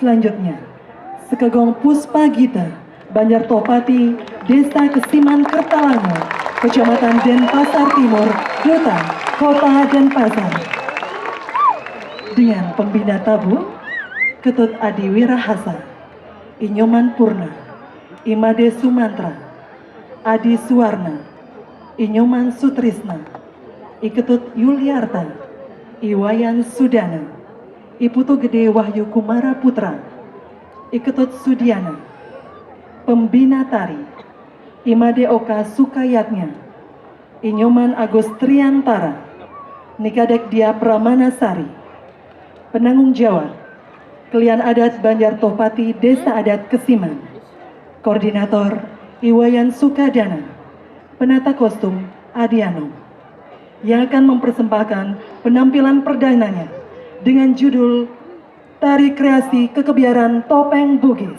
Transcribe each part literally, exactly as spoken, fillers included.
Selanjutnya, Sekegong Puspa Gita, Banjar Tohpati, Desa Kesiman Kertalangu, Kecamatan Denpasar Timur, Duta Kota Denpasar. Dengan pembina tabu, Ketut Adi Wirahasa, Inyoman Purna, Imade Sumantra, Adi Suwarna, Inyoman Sutrisna, Iketut Yuliarta, Iwayan Sudana, Iputu Gede Wahyu Kumara Putra, Iketut Sudiana, Pembina Tari, Imade Oka Sukayatnya, Inyoman Agus Triantara, Nikadek Dia Pramanasari, Penanggung jawab, Kelian Adat Banjar Tohpati Desa Adat Kesiman. Koordinator, Iwayan Sukadana. Penata kostum, Adiano. Yang akan mempersembahkan penampilan perdananya dengan judul Tari Kreasi Kekebiaran Topeng Bugis.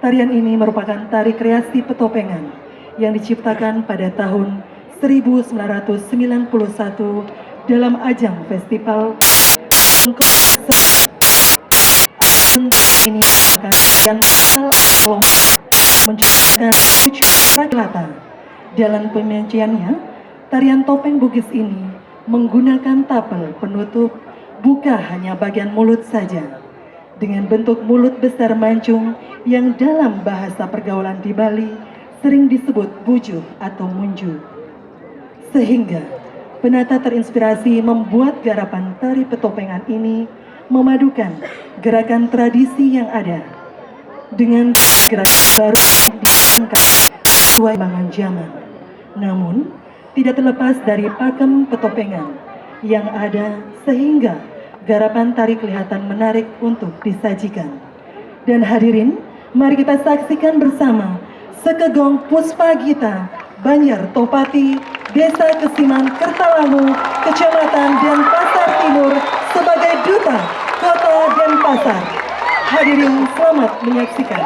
Tarian ini merupakan tari kreasi petopengan yang diciptakan pada tahun seribu sembilan ratus sembilan puluh satu dalam ajang festival. Ini merupakan tarian lokal, menciptakan tujuh rakyat. Dalam penyajiannya, tarian topeng Bugis ini menggunakan tapel penutup, buka hanya bagian mulut saja. Dengan bentuk mulut besar mancung yang dalam bahasa pergaulan di Bali sering disebut bujuh atau munju. Sehingga penata terinspirasi membuat garapan tari petopengan ini memadukan gerakan tradisi yang ada dengan gerakan baru yang diangkat sesuai perkembangan zaman. Namun, tidak terlepas dari pakem petopengan yang ada, sehingga garapan tari kelihatan menarik untuk disajikan. Dan hadirin, mari kita saksikan bersama Sekegong Puspa Gita, Banjar Tohpati, Desa Kesiman Kertalangu, Kecamatan Denpasar Timur, sebagai Duta Kota Denpasar. Hadirin, selamat menyaksikan.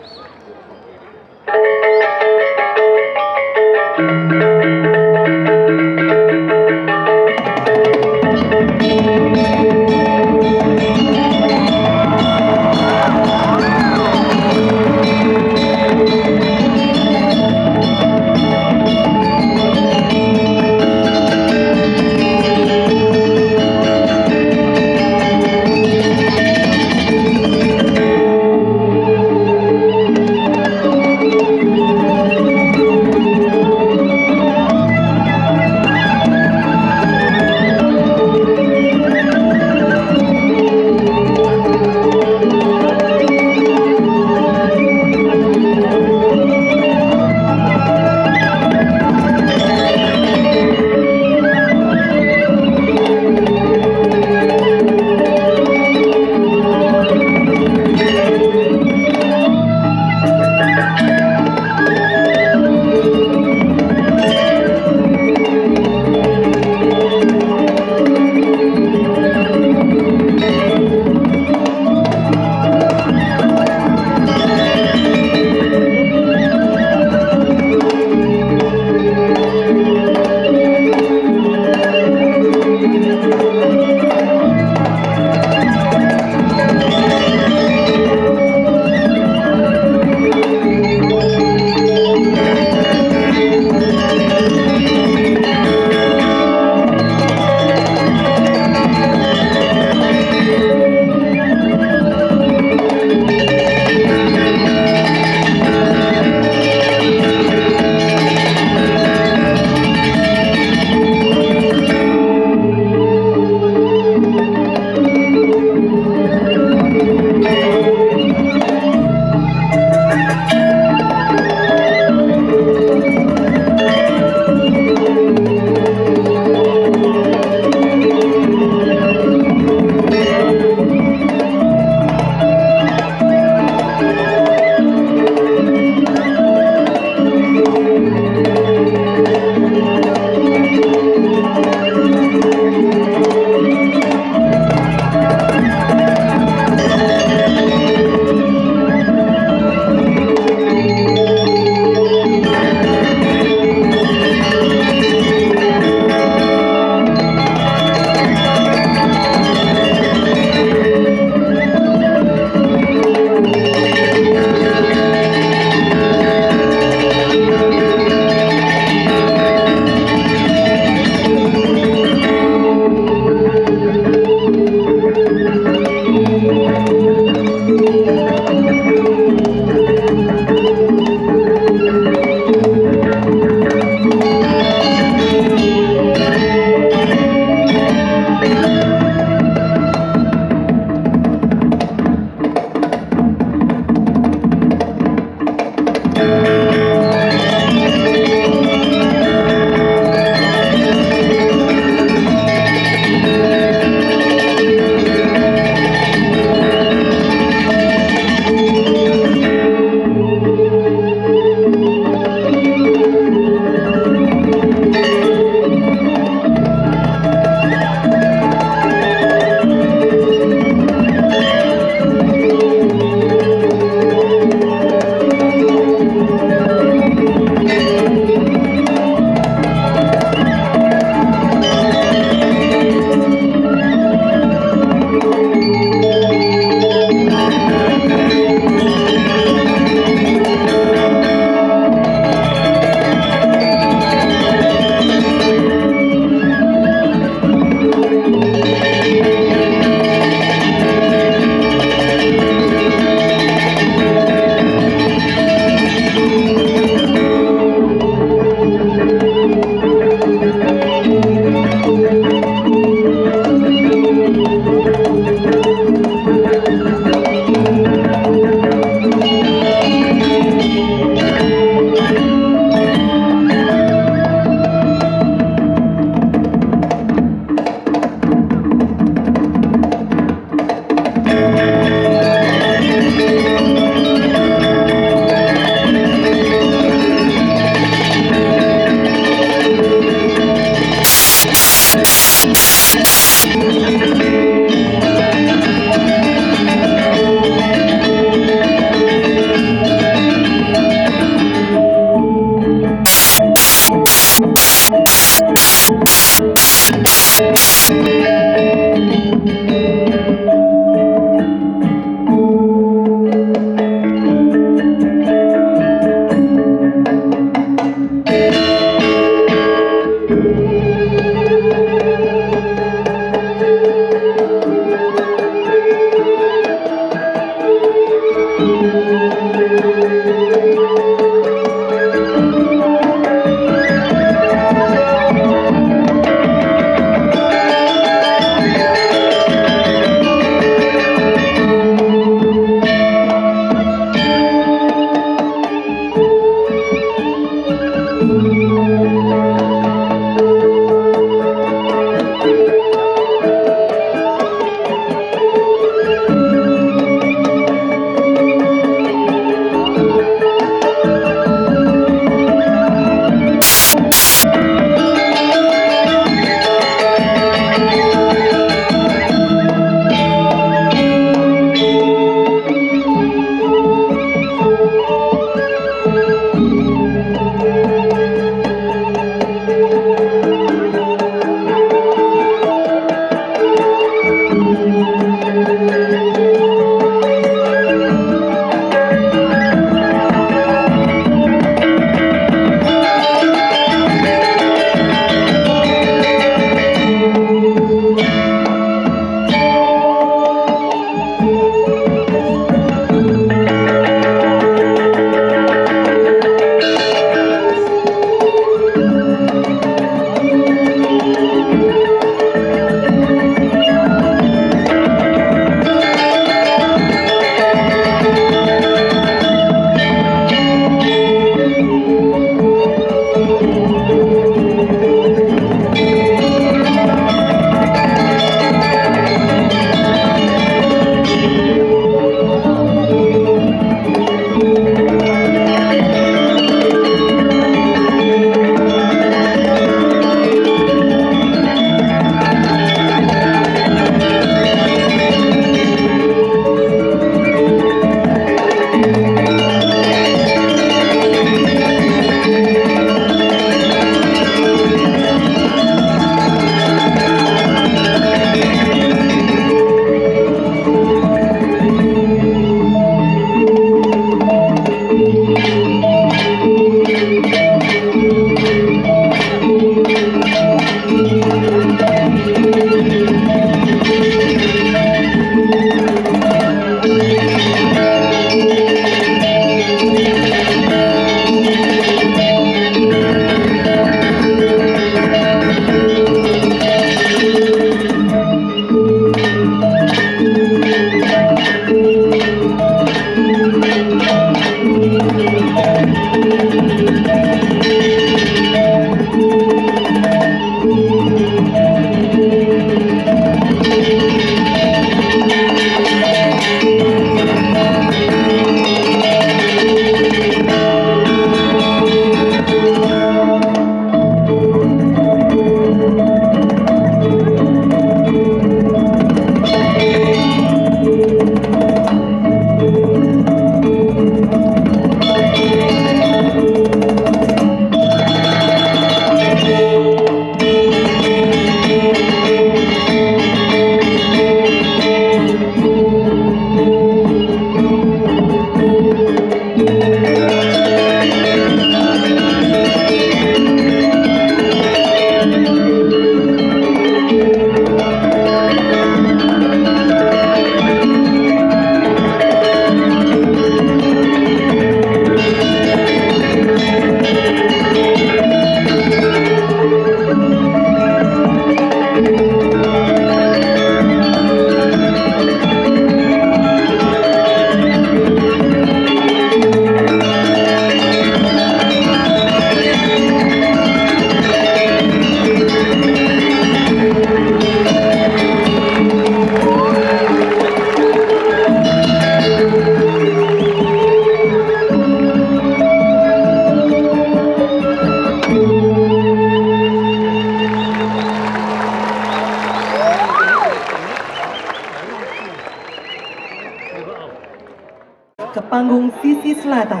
Ke panggung sisi selatan,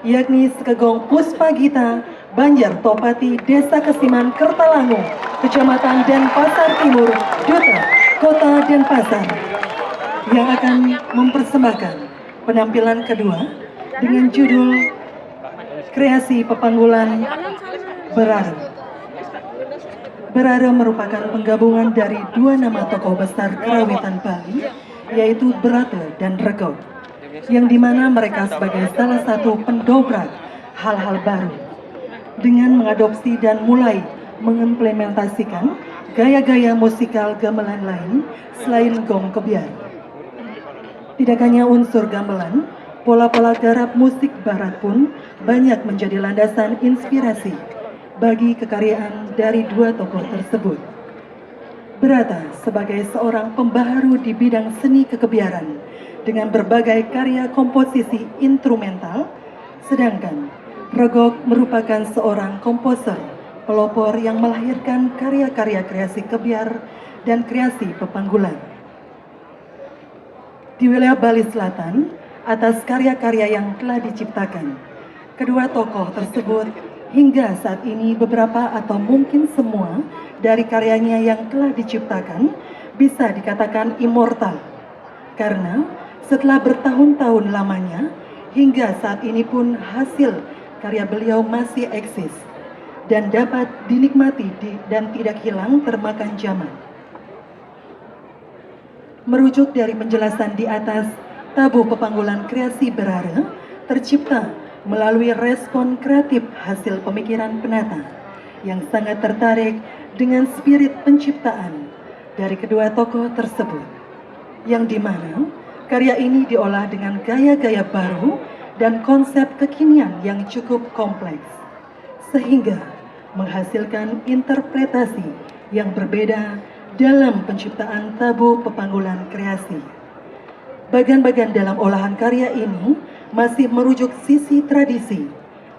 yakni Sekegong Puspa Gita, Banjar Topati, Desa Kesiman, Kertalangu, Kecamatan Denpasar Timur, Duta Kota Denpasar, yang akan mempersembahkan penampilan kedua dengan judul Kreasi Pepanggulan Berare. Berare merupakan penggabungan dari dua nama tokoh besar karawitan Bali, yaitu Berate dan Regog, yang dimana mereka sebagai salah satu pendobrak hal-hal baru dengan mengadopsi dan mulai mengimplementasikan gaya-gaya musikal gamelan lain selain gong kebyar. Tidak hanya unsur gamelan, pola-pola garap musik barat pun banyak menjadi landasan inspirasi bagi kekaryaan dari dua tokoh tersebut. Berate sebagai seorang pembaharu di bidang seni kekebiaran dengan berbagai karya komposisi instrumental, sedangkan Regog merupakan seorang komposer pelopor yang melahirkan karya-karya kreasi kebyar dan kreasi pepanggulan. Di wilayah Bali Selatan, atas karya-karya yang telah diciptakan, kedua tokoh tersebut hingga saat ini beberapa atau mungkin semua dari karyanya yang telah diciptakan bisa dikatakan immortal. Karena setelah bertahun-tahun lamanya, hingga saat ini pun hasil karya beliau masih eksis dan dapat dinikmati di, dan tidak hilang termakan zaman. Merujuk dari penjelasan di atas, tabuh pepanggulan kreasi Berare tercipta melalui respon kreatif hasil pemikiran penata yang sangat tertarik dengan spirit penciptaan dari kedua tokoh tersebut, yang dimana karya ini diolah dengan gaya-gaya baru dan konsep kekinian yang cukup kompleks, sehingga menghasilkan interpretasi yang berbeda dalam penciptaan tabuh pepanggulan kreasi. Bagan-bagan dalam olahan karya ini masih merujuk sisi tradisi,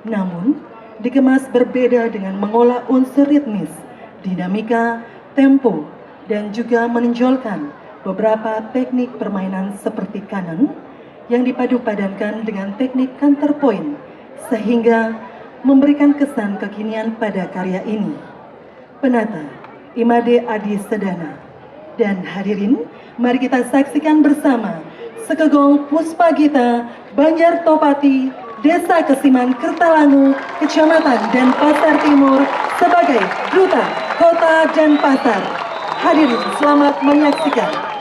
namun dikemas berbeda dengan mengolah unsur ritmis, dinamika, tempo, dan juga menonjolkan beberapa teknik permainan seperti kanon yang dipadupadankan dengan teknik counterpoint, sehingga memberikan kesan kekinian pada karya ini. Penata, Imade Adi Sedana. Dan hadirin, mari kita saksikan bersama Sekegong Puspagita, Banjar Topati, Desa Kesiman Kertalangu, Kecamatan Denpasar Timur, sebagai Duta Kota Denpasar. Hadirin, selamat menyaksikan.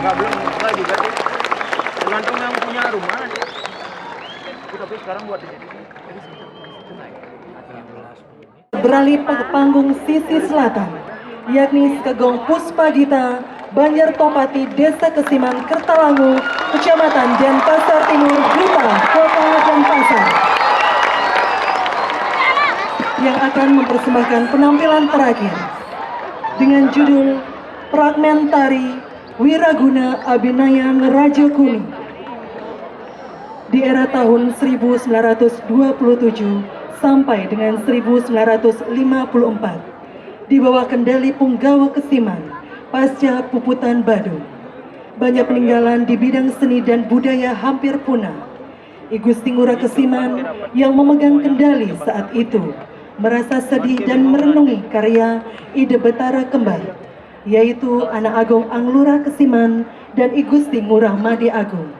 Enggak, belum, enggak juga sih. Tergantung yang punya rumah aja. Tapi sekarang buat di sini. Beralih ke panggung sisi selatan, yakni Segegong Puspagita, Banjar Topati, Desa Kesiman, Kertalangu, Kecamatan Denpasar Timur, Buta, Kota Denpasar, yang akan mempersembahkan penampilan terakhir dengan judul Fragmen Tari Wiraguna Abinaya Ngeraja Kuning. Di era tahun seribu sembilan ratus dua puluh tujuh sampai dengan seribu sembilan ratus lima puluh empat, di bawah kendali Punggawa Kesiman, pasca Puputan Badung, banyak peninggalan di bidang seni dan budaya hampir punah. I Gusti Ngurah Kesiman yang memegang kendali saat itu merasa sedih dan merenungi karya Ida Betara Kembar, yaitu Anak Agung Anglurah Kesiman dan I Gusti Ngurah Made Agung,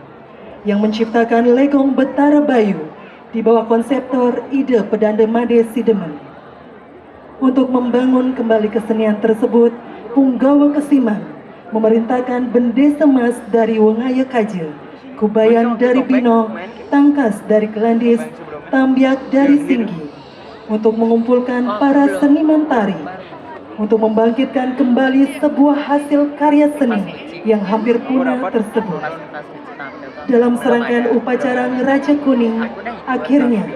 yang menciptakan Legong Betara Bayu di bawah konseptor Ida Pedanda Made Sidemen. Untuk membangun kembali kesenian tersebut, Punggawa Kesiman memerintahkan bendesa mas dari Wengaya Kaja, Kubayan dari Binoh, Tangkas dari Kelandis, Tambiak dari Singgi, untuk mengumpulkan para seniman tari untuk membangkitkan kembali sebuah hasil karya seni yang hampir punah tersebut. Dalam serangkaian upacara Ngeraja Kuning, akhirnya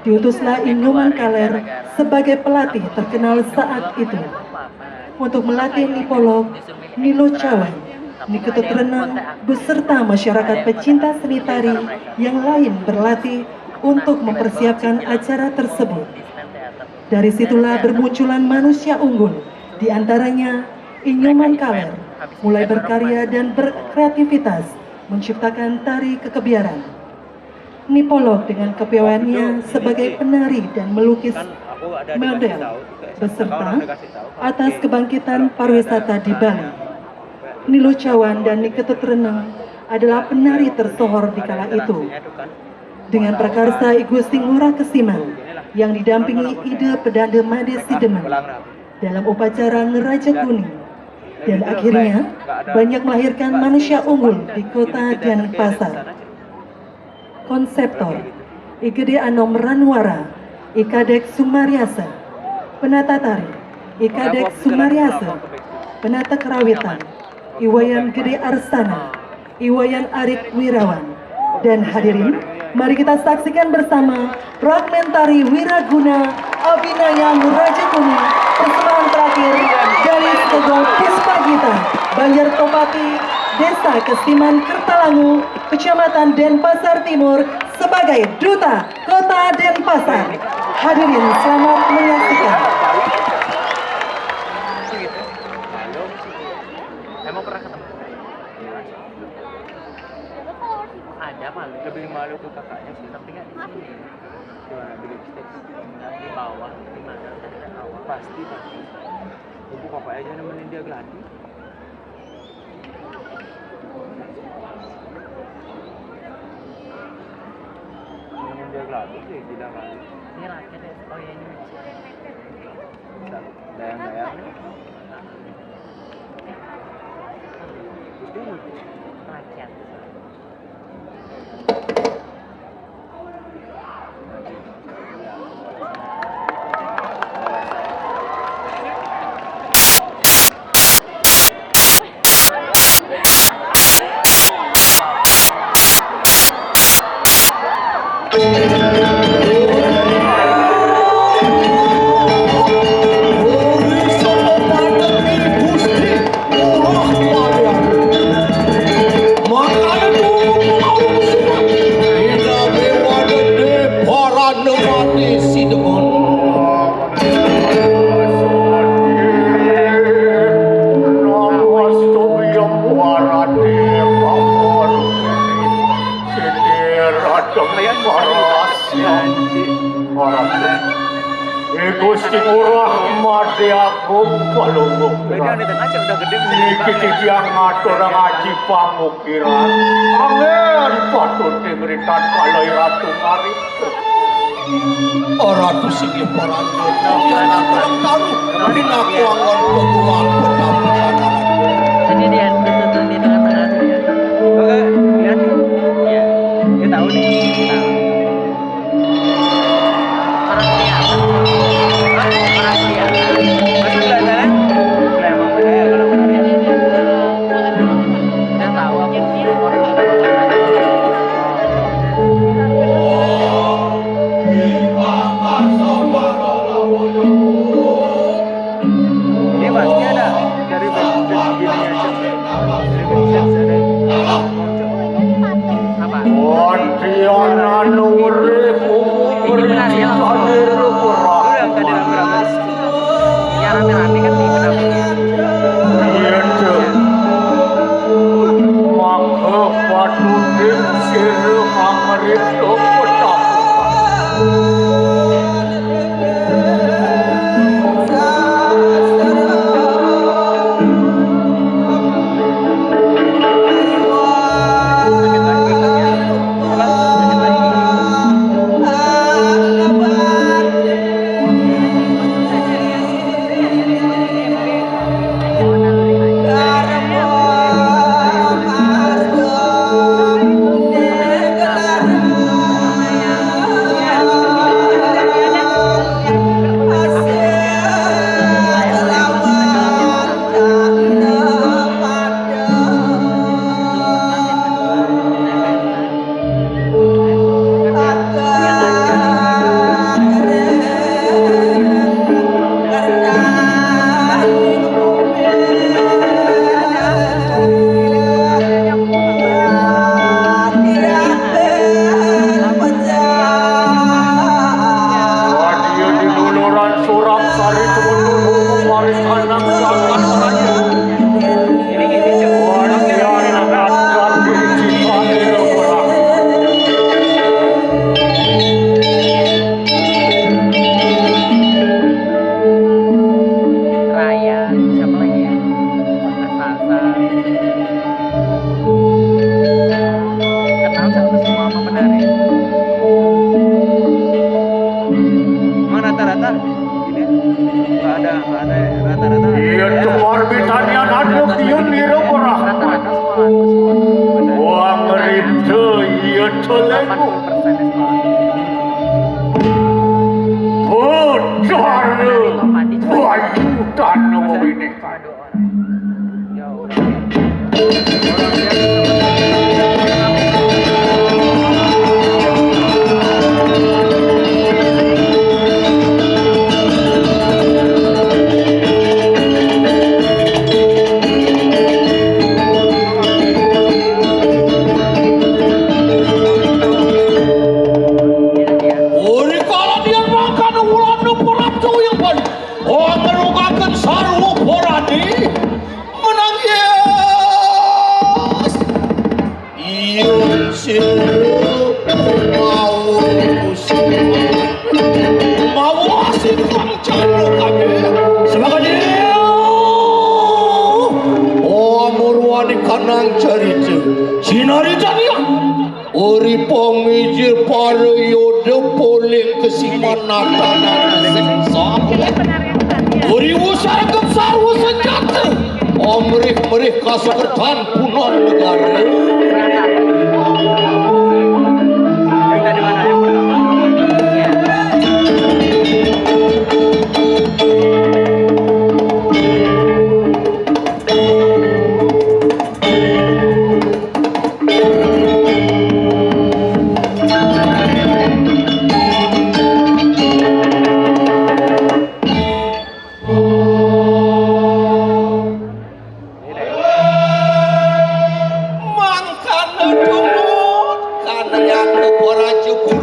diutuslah I Nyoman Kaler sebagai pelatih terkenal saat itu untuk melatih Ni Polog, Ni Locawan, Ni Ketut Reneng beserta masyarakat pecinta seni tari yang lain berlatih untuk mempersiapkan acara tersebut. Dari situlah bermunculan manusia unggul, di antaranya I Nyoman Kaler, mulai berkarya dan berkreativitas menciptakan tari kekebiaran. Ni Polog dengan kepiawaiannya sebagai penari dan melukis model beserta atas kebangkitan pariwisata di Bali. Ni Locawan dan Ni Ketut Reneng adalah penari tersohor di kala itu. Dengan prakarsa I Gusti Ngurah Kesiman yang didampingi Ida Pedanda Made Sidemen dalam upacara Ngeraja Kuning, Dan akhirnya, banyak melahirkan manusia unggul di kota Denpasar. Konseptor, I Gede Anom Ranwara, I Kadek Sumariasa. Penata tari, I Kadek Sumariasa. Penata kerawitan, I Wayan Gede Arsana, I Wayan Arik Wirawan. Dan hadirin, mari kita saksikan bersama fragmentari Wiraguna Abinaya Murajakuni, persembahan terakhir dari Segong Puspagita, Banjar Topati, Desa Kesiman Kertalangu, Kecamatan Denpasar Timur, sebagai Duta Kota Denpasar. Hadirin, selamat menyaksikan. Emang pernah ketemu? Ada malu. Lebih malu ke kakaknya sih, tapi nggak di sini. Di mana? Di backstage. Di bawah, di mana? Tadi kan bawah. Pasti, pasti. Ibu bapak aja nemenin dia geladi. Nemenin dia geladi sih, gila kali. Ini rakyat ya, oh ya, ini. Dayang-dayang. Itu rakyat. Gusti Ngurah Madya Agung Palungguh. Niki titiang ngatur ngaji pangukiran. Anggen patut diberikan kalai Ratu Marit. Oh, Ratu singgih paranjana, yen aku taruh, dina kuangan pegulang petampukan. Ini dia, tuh, tuh, tuh, di tengah-tengah tuh dia. Oke, lihat. Iya. Dia tahu nih. Tahu. Orang kelihatan. Hah? Orang kelihatan. Masa kelihatan? Lah, emang beda ya kalau orang lihat. Udah tahu apa? Ini pasti ada dari Iya nira ora. Wah, ngeripta iya dolenku. Bocor. Wayu tanah ini. Uri kala dian mangkana wulan napa ratu yang bali. Oh, ngerukaken sarwa porani. Menang, yes. Yen sira mau kusuma, mau asik kang calo kabeh. Semangat ya. Oh, murwani kanang carita. Sinarita dia. Uri pamijil para yoda poling kesiman natanan sing sah. Uri usar kepsar usenjata. Omrih-mrih kasekertan punan negara. Mangkana dumut, kana yang kepora jebur.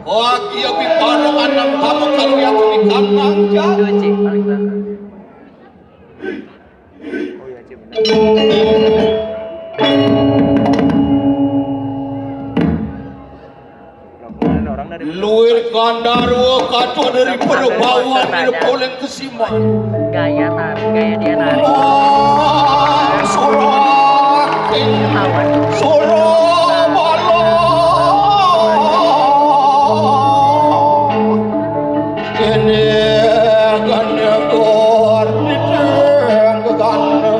Wah, iya bipara anang kamu kalau yang ikan nangja. Dua C paling belakang. Oh iya, C bener. Rombongan orang dari Luwir Kandarwa katon dari Perbawan dari Poleng Kesiman. Gaya tarik, gaya dia narik. Ah, sorak. Ketahuan. Sorak bala. Kene gandegor niteng gegana.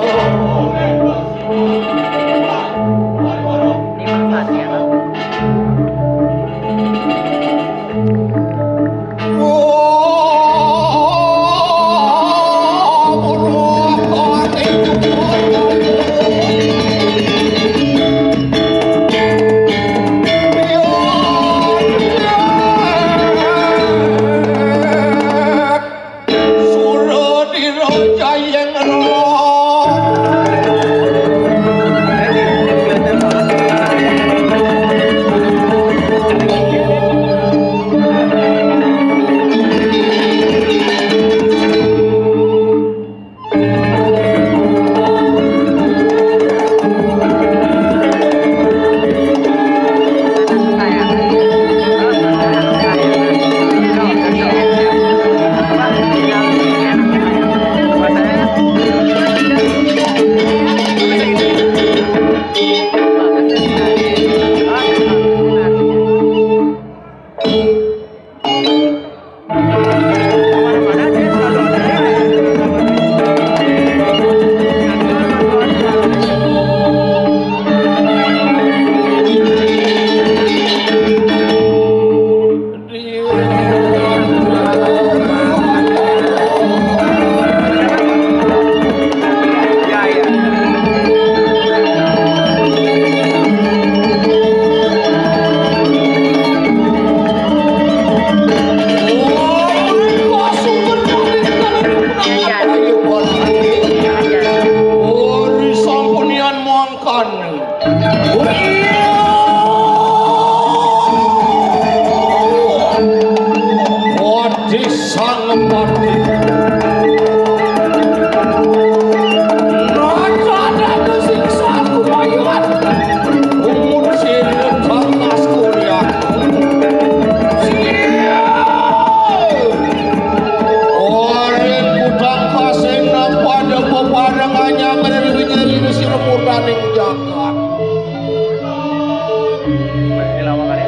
Ini manfaatnya, Bang. Sura dira jayeng ro. Ori sampunian mangkana. Pati sang pati. Raja dada sing saku mayat. Umur sing letak mas kuriak. Siap. Oren kutang kasing nang pada peparengannya ngerir-ngerir sira murdaning jagat. Ini lawakannya.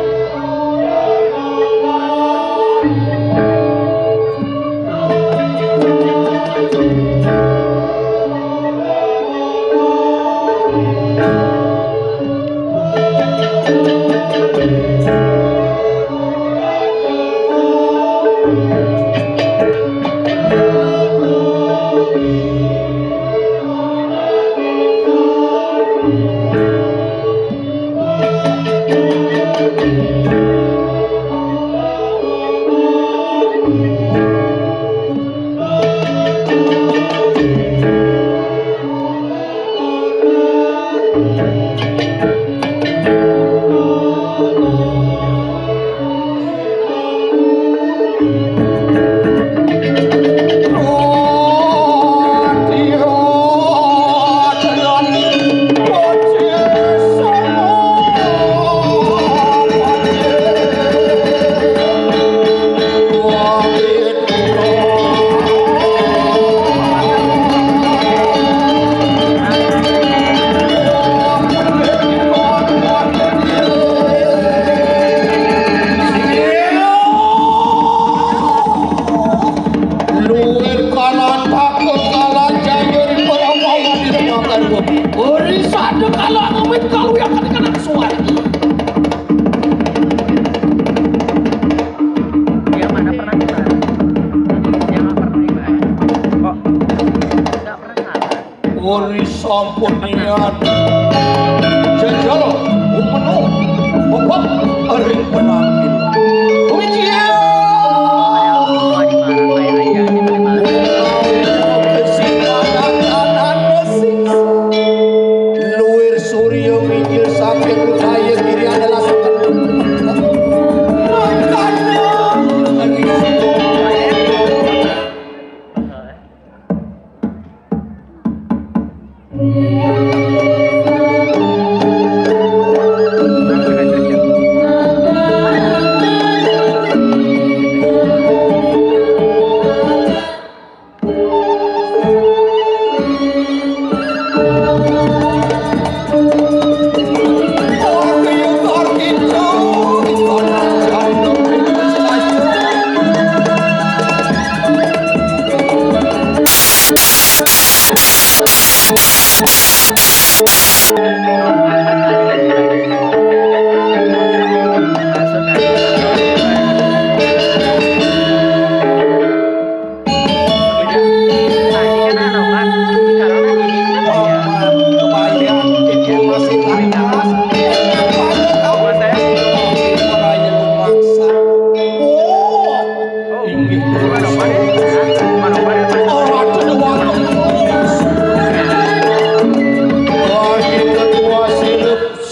Ori sadé kalau ngemit kalau yang ketika nang suai. Dia mana pernah kita? Dia nggak pernah ibarat. Kok nggak pernah salah? Ori sampun niat. Jajal, umenu, bobot, ring penampilan. Puji. Luir surya mijil saking budaya kiri adalah seken. Makanya, ring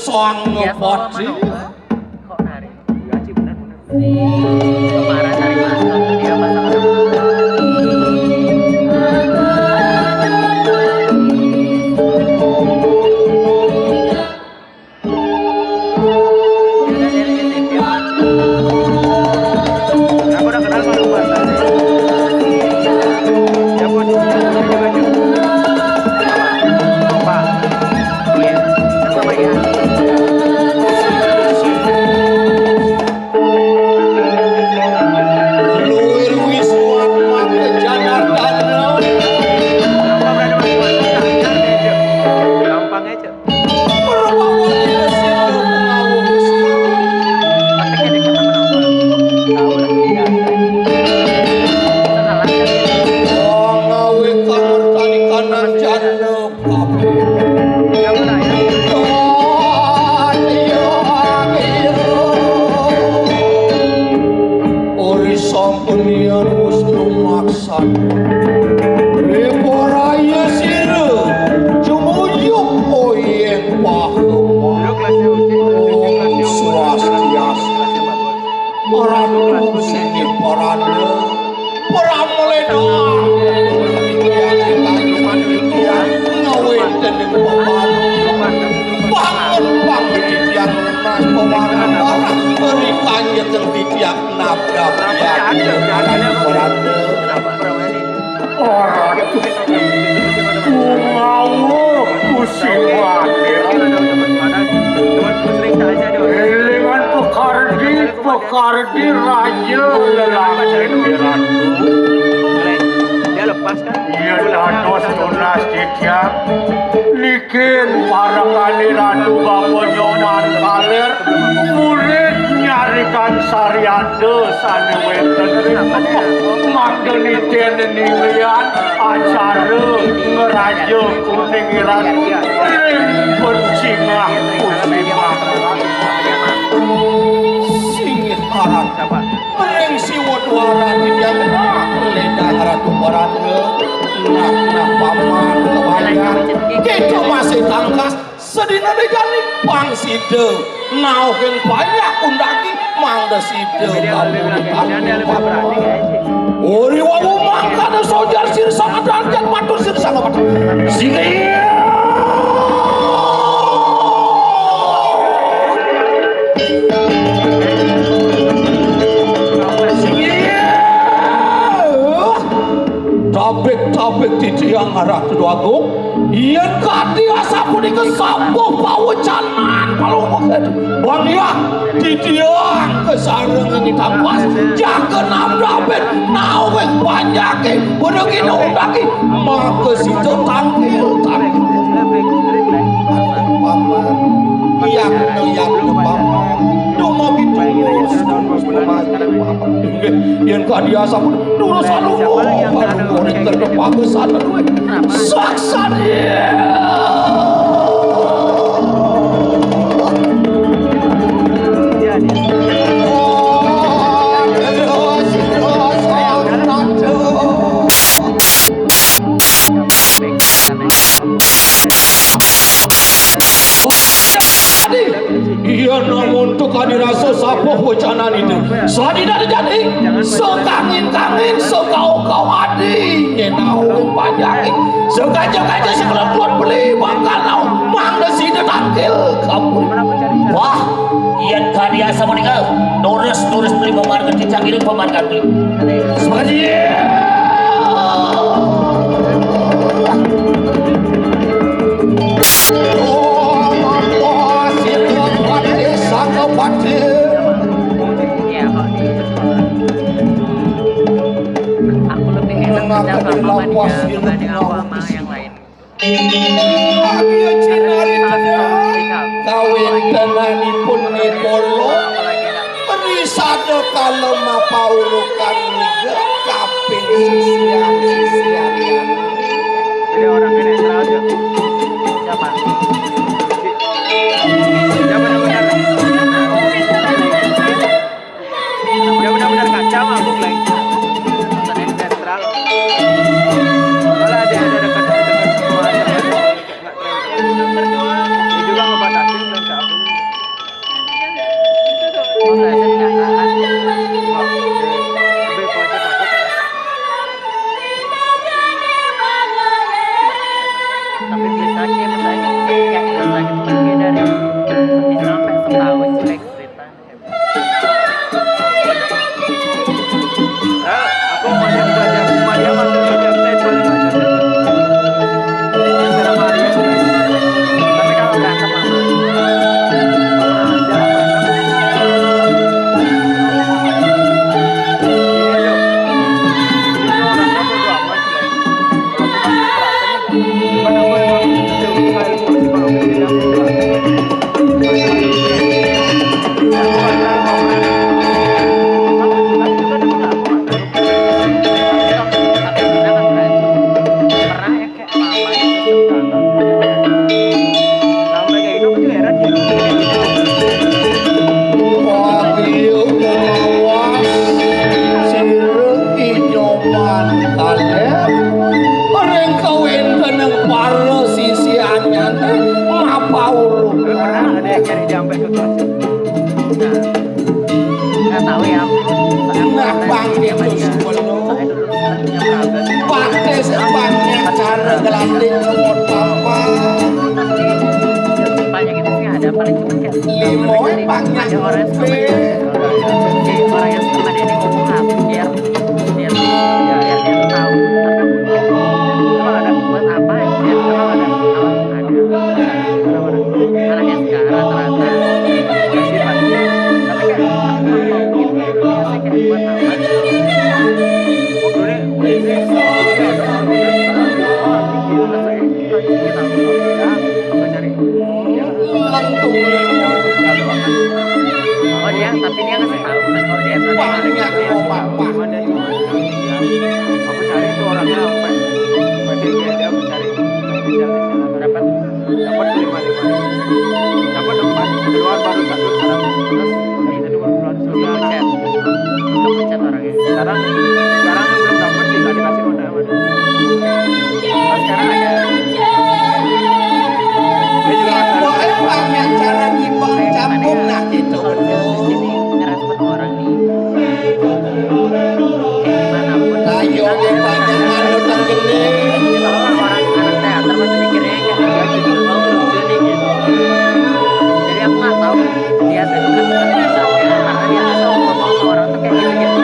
Sang Nyopati. Kok nari? Iya, Ci, bener, bener. Kemarin dari Mas Tom tuh dia pasang. Aku udah kenal sama Mas Tom. Ya, posisinya juga, Ci. Apa? Iya. Sama, Pak, ya. Luir wisuan mate Janardana. Gampang aja. Perbawa diri sing ngawung sing. Wong ngawe kamertani kanang jana. Ori sampun niat wis lumaksan. Riporaya sira jumuyup oyeng paheman. Om Swastiastu. Ratu singgih paranda. Pramlena. Ngawit dening pepalu. Bangun pangdit titiang mas pewaran. Ora beri kanjeng titiang nabrak. Ora tuh. Ngawur kusiwatir. Elingan pekardi, pekardi raja lelaki ratu. Dia lepas kan? Iya, dados tunas titiang. Niki parekane Ratu Bapa Nyoman Kalir, murid nyarikan sariada sane wenten ring tengah. Mangda nitene ninglian acara ngraja kuning iran ring pencingah pusimah. Singgih aran. Ring siwa dwara titiang genah ledah Ratu Paranda. Nah, nah, paman kebayang. Kita masih tangkas sedina dejani pang sida. Nauhin banyak undagi mangda sida kamudikan. Uri wawu mangkana sojar sir sangadan jan matur sir sangapat. Singgih. Tabik-tabik titiang arah Tudu Agung. Yen kadi asapunika sampun pawecanan palungguh. Bang Hyang, titiang kasarengin tangkas jaga nabdabet nawing panjake pada kina undaki maka sida tangkil tangkil. Sadia. Iya, namun tukang dirasa sapa wacananipun. Sadina jadi, sekangin-kangin, sekau-kau adi, nyenau panjangin, sekaja-kaja sekelut-kelut beli bakal nau, mangda sida tangkil kabur. Wah, yen kadi asa menika, durus-durus beli pamarga cicak iring pamarga beli. Sebagai Kawéntenanipun Nipolo, risada kala mapaurukan nida kaping sisian-sisian. Jadi orangnya netral aja. Siapa? Siapa namanya? Dia benar-benar kacau aku, Bleng. Nonton yang netral. Malah dia ada dekat-dekat semua aja. Nggak terlalu. Dia juga ngebatasin, Bleng, ke aku. Masa S M nggak tahan? Wah, lebih kocak aku. Tapi bisa aja, misalnya, kayak bisa gitu, kayak dari sampai setahun, Bleng, cerita. Ring kawéntening para sisiannyane mapauruk. Pernah ada yang nyari jampe ke kelas? Nah, nggak tahu ya. Nah, bangkit tuh sebelum. Patis banyak cara ngelatih copot papa. Banyak itu sih ada, paling cuma kayak limo banyak ada orang yang suka. Jadi orang yang suka dia ngomong apa, biar, biar, biar dia tahu. Tapi emang ada buat apa ya? Emang ada alat, ada. Anak S K rata-rata. Tapi kayak, apa gitu? Saya kayak buat apa? Ngobrolnya, kita, kita, kita, kita cari. Oh, dia, tapi dia ngasih tahu kan kalau dia tuh ada yang aku cari itu orangnya sampai sampai dia dia aku cari. Dapat dapat lima lima, dapat empat, keluar baru satu sekarang. Terus jadi baru keluar sudah. Pecat, pecat orangnya. Sekarang sekarang yang belum dapat, kita dikasih kontak. Terus sekarang ada. Dia juga nggak tahu. Pokoknya banyak cara nyimpen campur, nah, gitu. Kalau dia sini ngerespon orang nih. Kayak gimana pun. Ayo, kita banyak anu tak gede. Kita orang, orang anak teater pasti mikirnya kayak gitu. Mau lucu nih gitu. Jadi aku nggak tahu dia tuh bukan, bukan biasa. Karena dia tuh selalu ngomong sama orang tuh kayak gitu-gitu.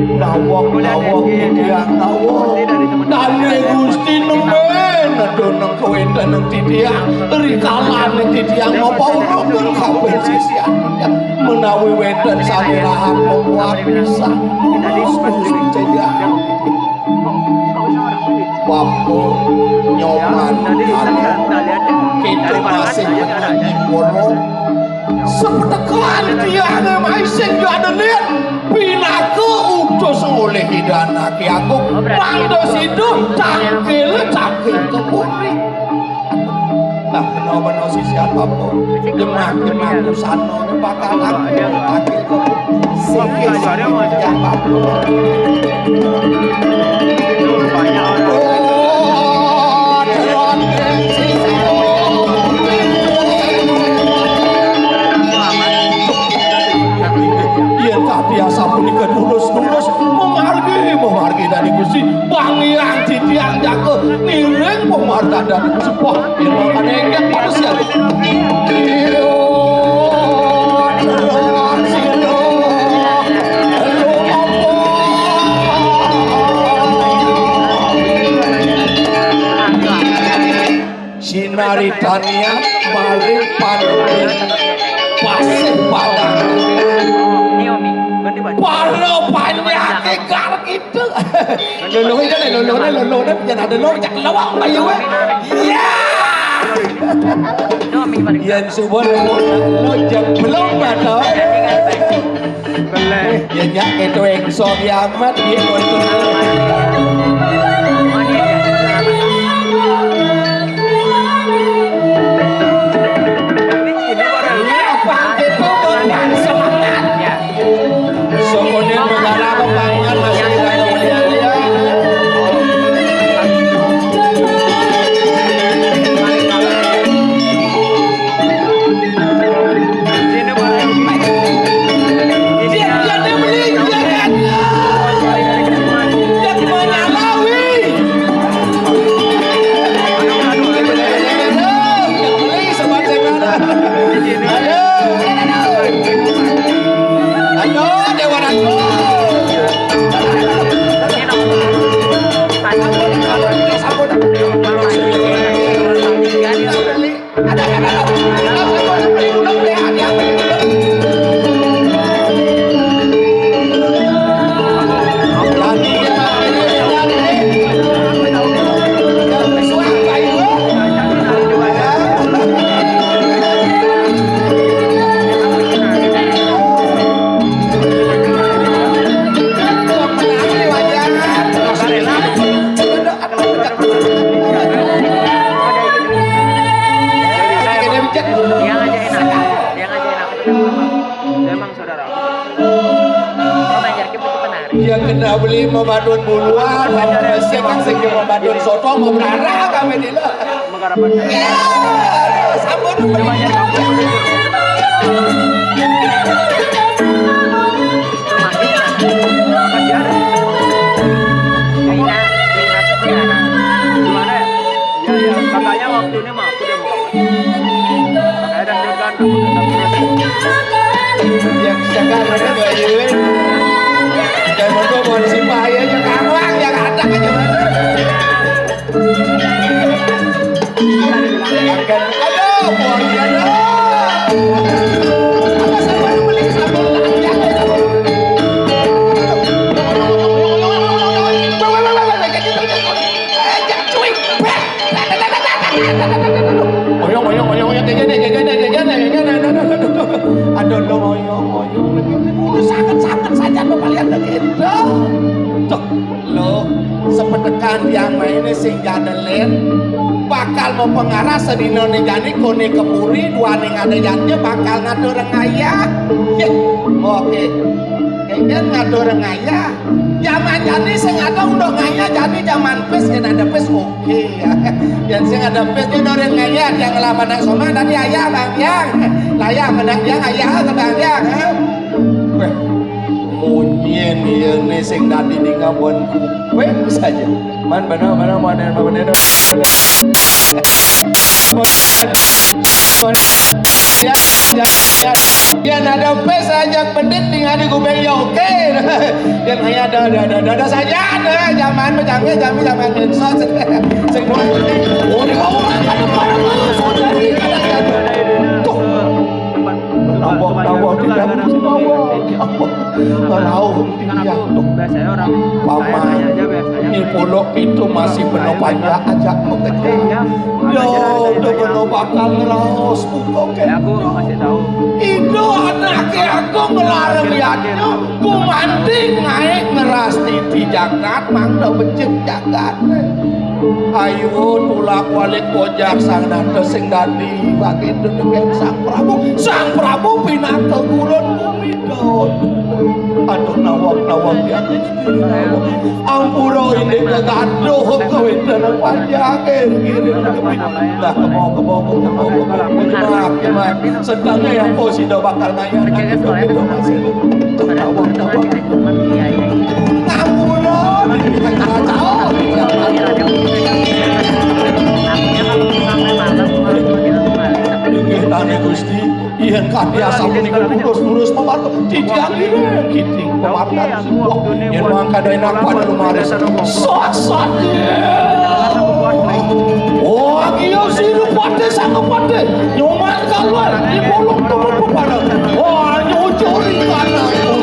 Dawuh, dawuh, titiang dawuh. Dane Gusti nemen, duneng kawéntenan titiang, rikalane titiang mapa ulung kabeh sisian titiang. Menawi wénten sane rahat makuat pisan, tulus, tulus, jaya. Bapa Nyoman Anom, kita masih menyanyi kono. Sepetekan tiange maising gadenin, pinaka utus oleh Ida Anak Agung, mangda sida cangkil, cangkil kepuri. Nah, kena-mena sisian bapa. Jemak-jemak busana bakal aku, aku. Sing, sing, sing, sing, sing. Yen kati asapunika tulus-tulus, memargi, memargi dadi Gusti, bang yang titiang jaga, ngiring pemargi dadi Gusti. Wah, yen makane engkek manusia. Sinaritanian maring panutin pasih padang. Para panyake gar kita. Lolohe jane, lolohe, lolohe, yen ada lolo, cak lawang bayu, eh. Iya. Yen suba lolo, lo jeblong mata. Yen nyak keto engso kiamat, dia kotor. Ini apa? Itu bukan semangat. Sokoné negara pembangunan masih ada. Dia, dia, dia beli, dia, dia, dia. Dia gimana? Lawi. Dia beli, sobat saya. Aduh. Aduh, Dewa Ratu. Ampun, ampun, ampun, ampun. Aduh, aduh, aduh. Yang aja enak. Yang aja enak. Memang saudara. Yang kena beli mau badut buluan, mau resik kan sing mau badut soto, mau berharap kami dilo. Mengharapkan. Ya, sampun. Coba aja, sampun. Iya, iya. Katanya waktu ini mah aku udah mau. Makanya deg-degan, aku tetap terus. Ya, jangan ada bayu. Dan untuk mau simpah aja, kamu yang ada aja. Aduh, buang dia dah. Apa sama lu beli sabun? Oyong, oyong, oyong, oyong, kayak gini, kayak gini, kayak gini, kayak gini, kayak gini. Aduh, lo oyong, oyong, lagi. Udah sangat, sangat saja lo kalian lagi. Tuh. Lho, sepetekan tiang maine sing jadelen bakal mapengarah sedinane jani kone kepuri duane ngane jatnya bakal ngatur ngayah. Yeh, oke. Kengken ngatur ngayah. Jaman jani sing ada udah ngayah jani jaman pis yen ada pis oke ya. Yen sing ada pis ki nurin ngayah tiang ngelawan anak somah tadi ayah bang tiang. Layah menang tiang ayah ke bang tiang. Ha? Weh, munyin iyene sing dadi dingabon kuping saja. Man bener, bener, bener, bener. Ya, ya, ya. Yén ada pé saja bedit ningali gubeng ya oké. Yén hanya ada, ada, ada, ada, ada saja, ada zaman bercanggih, zaman, zaman medsos. Sing, oh, di bawah, ada para, para saudari, kadang-kadang. Tuh. Nawak, nawak, tidak mesti nawak. Rauh. Iya, tuh. Paman, ni puluk itu masih beno panjak ajak mekecil. Yo, udah beno bakal ngeraos buka kento. Itu anake aku ngelarang yadnya, ku manding naik ngeras titi jagat, mangda becik jagat. Ayo tulak balik bojar sang nata sing dadi, bagi itu dengan sang Prabu. Sang Prabu pinaka gurun bumi. Aduh, nawang-nawang ya. Ampura indik kagaduh kawéntenan panjang, eh, ngiring. Lah, kebo, kebo, kebo, kebo, kebo. Jemak, jemak. Sedangnya yang posisi bakal ngayah. Aduh, nawang-nawang. Ampura, indik kagaduh. Inggih, Gusti. Yén kadya sapunika lurus-lurus pamarta, titiang ngiring kiting pamarta. Wah, yén mangkada enak pada lumaris. Sat, sat. Oh, iya sira patih sang patih. Nyoman kaluar di polong temen pepareng. Wah, nyucuri kanan.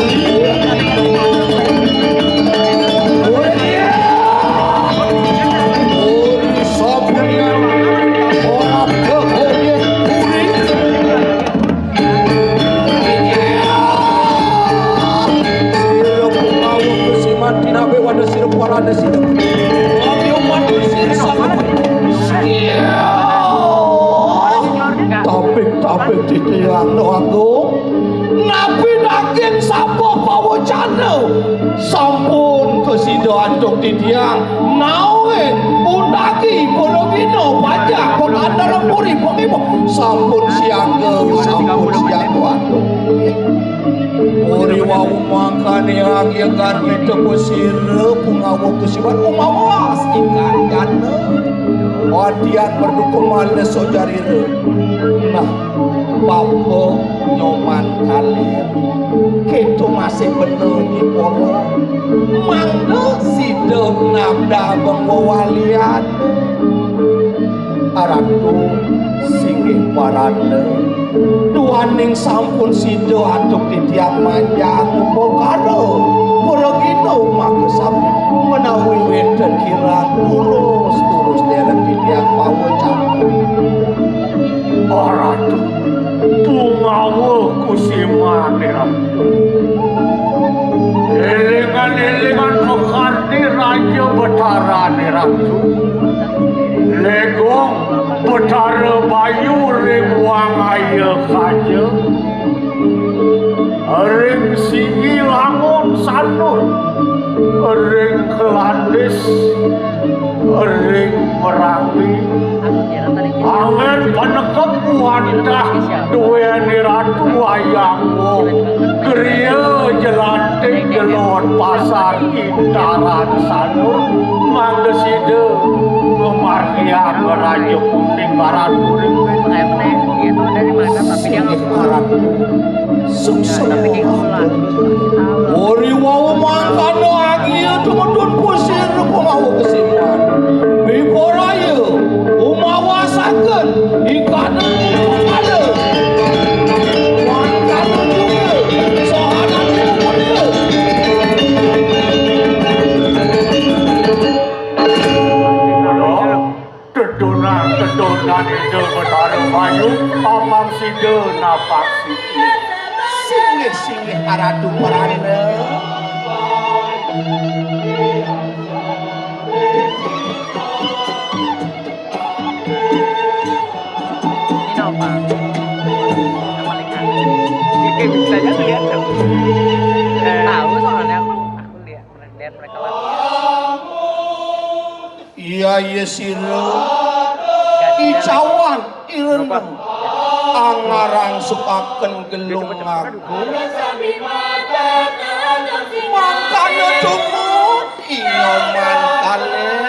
Oh, iya. Oh, sampun ora kekoyen. Sira pungawung kesiman tinabe wadah sira parane sira. Wagya mati sira sama. Tapik, tapik titiang doaku. Napi daging sapa pawecana? Sampun kasida antuk titiang. Nawin undaki para gina pajak pekantara puri pemimu. Sampun siaga, sampun siaga antuk. Uri wau mangkane anggegan kita kusira pungawung kusiban umawas ingkang jana. Wadian merdukung males sojarira. Nah, Bapa Nyoman Kalir, kéto masih bena nyipolo. Mangda sida nabdabeng wewalian. Aratu singgih paranda. Duaning sampun sida antuk titiang manjang upakara pragina maka sami menawi wénten kirang turus-turus dereng titiang pawecana. Oh, Ratu, pungawa kusimané, Ratu. Élingan-élingan pakardi Raja Betarané, Ratu. Legong Betara Bayu ring Wangaya Kaja. Ring Sigi Langun Sanur. Ring Kelandis. Ring Merapi. Angen panekep wantah duéné Ratu Wayang Wong. Griya jelantik jelon pasar intaran sanur. Mangda sida ngamargiang Raja Kuning Barat Kuring. Dia tuh dari mana, tapi dia nggak Barat. Suksma. Uri wau mangkana agia tumutun pusir pemawa kesimpan. Biporaya umawasaken ikatan ada. Mangkana juga sohanan pemodel. Tedunan-tedunan Ida Betara Bayu, amang sida napak siki. Singgih-singgih aratu perana. Ini apa? Yang paling aneh. Jadi kayak bisa aja ngeliat kan. Tahu soalnya aku, aku lihat, lihat mereka latihan. Iya, iya, sira. Icawan ireng. Angarang sukaken gelung ngagung. Mangkana tumut inoman kalih.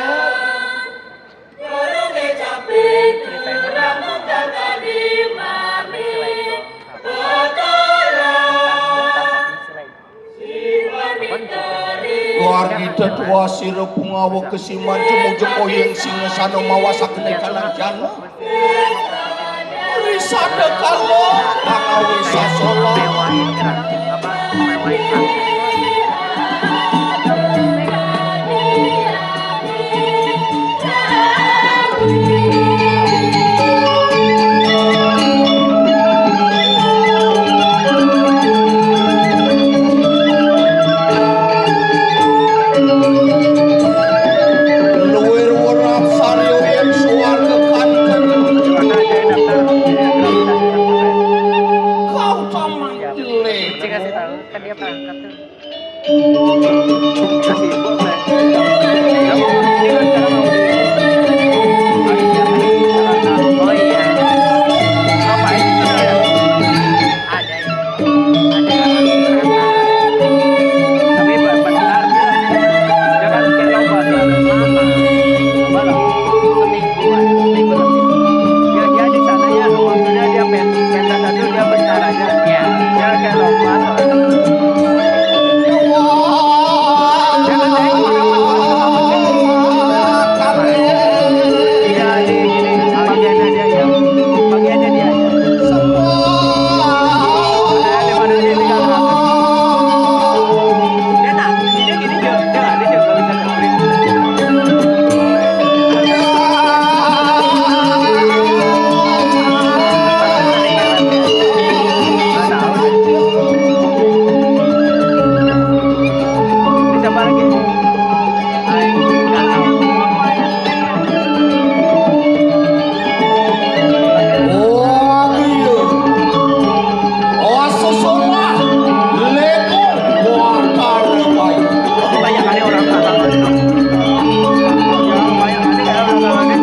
Margi tetua sira pungawa kesiman jemujeng oyeng singasana mawasaken ekalan jana. Risada kala pangawis sasola. Luwir werap sarya ing swarga kanten. Kau taman jelek. Dia sibuk, Mas. Dia mau meeting kan sekarang mau meeting. Habis jam tujuh Jakarta. Oh, iya. Ngapain di sana ya? Ada ini. Ada yang lagi istirahat. Tapi be-, bentar dia. Dia kan kayak lomba tuh, lama. Lomba lah. Semingguan. Seminggu lebih. Ya, dia di sana ya. Maksudnya dia pen-, pentas satu, dia bentar aja. Iya. Dia kayak lomba soalnya. Siapa lagi? Aing nggak tahu. Oh, iya. Oh, sesolah. Leko. Wah, karena baik. Banyak kali orang salah. Banyak kali orang salah.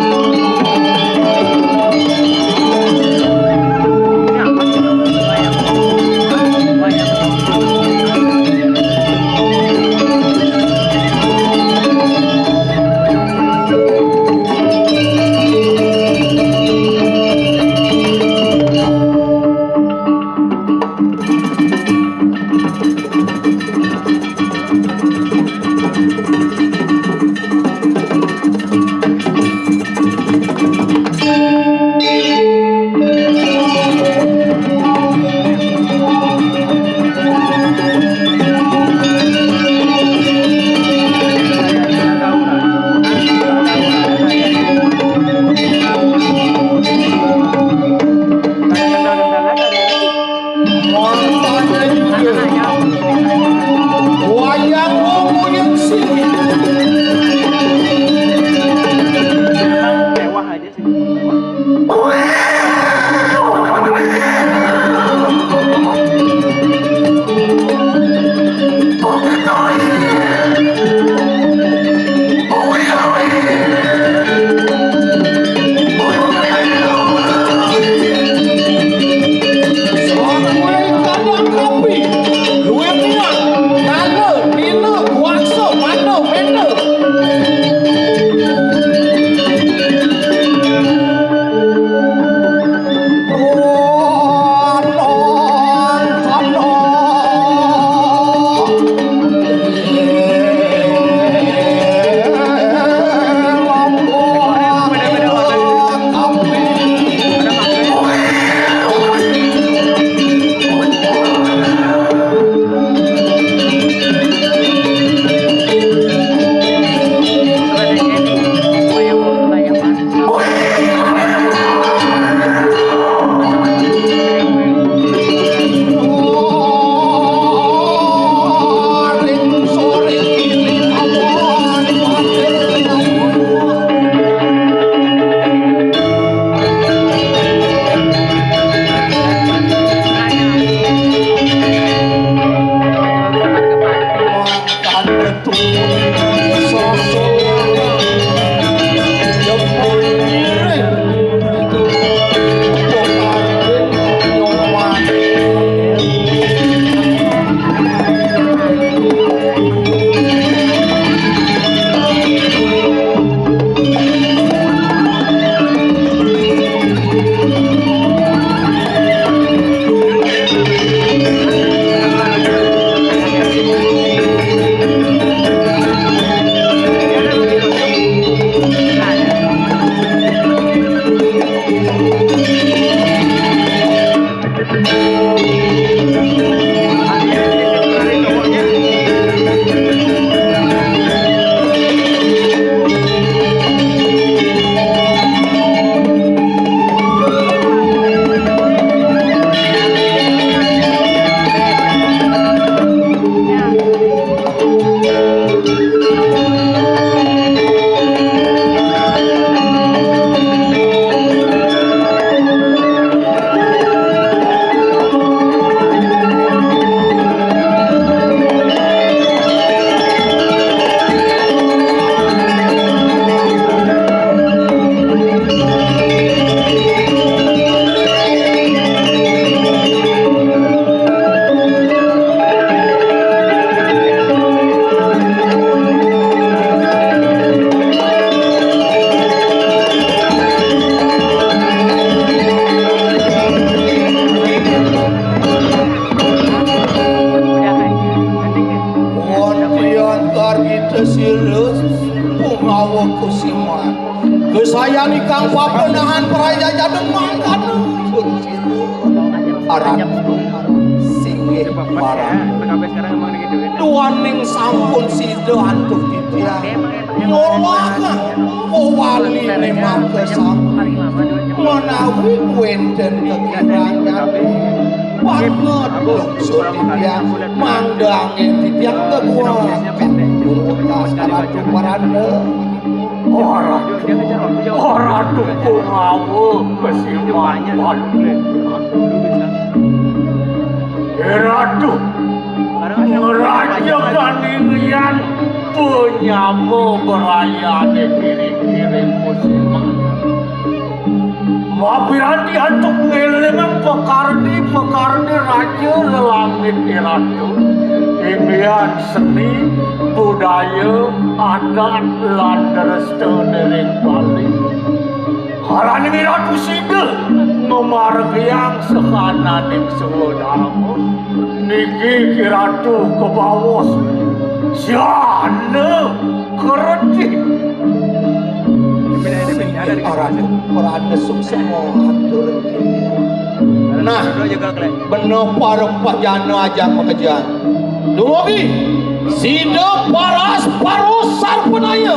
Wayang Wungu yang sini. Memang mewah aja sih. Sira Pungawa Kusiman. Kesayan ingkang papenahan prajajadeng mangkana. Aratu singgih parang. Duaning sampun sida antuk titiang. Ngolahang wewaline mangke sami. Menawi wenten kekirangan, banget lungsur titiang, mangdange titiang kebuah. Ratu Paranda. Ora, ora tukung awu kesiman. Ratu, ngeraja kaningian penyama berayane kiri-kiri musiman. Mapiranti antuk ngelingang pekardi-pekardi raja lelangit Ratu. Inggihan seni, budaya, adat, lan drestane ring Bali. Halaning Ratu sida mamargiang sahananing swadharma. Niki Ki Ratu kebaos. Siana kerti. Ratu Pranda suksma atur. Nah, bena para pajana ajak makejang. Dumugi sida paras parus sarpanaya,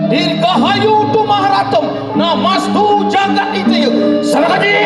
dirgahayu tumaharatem, namastu jagat hita. Sarakaji.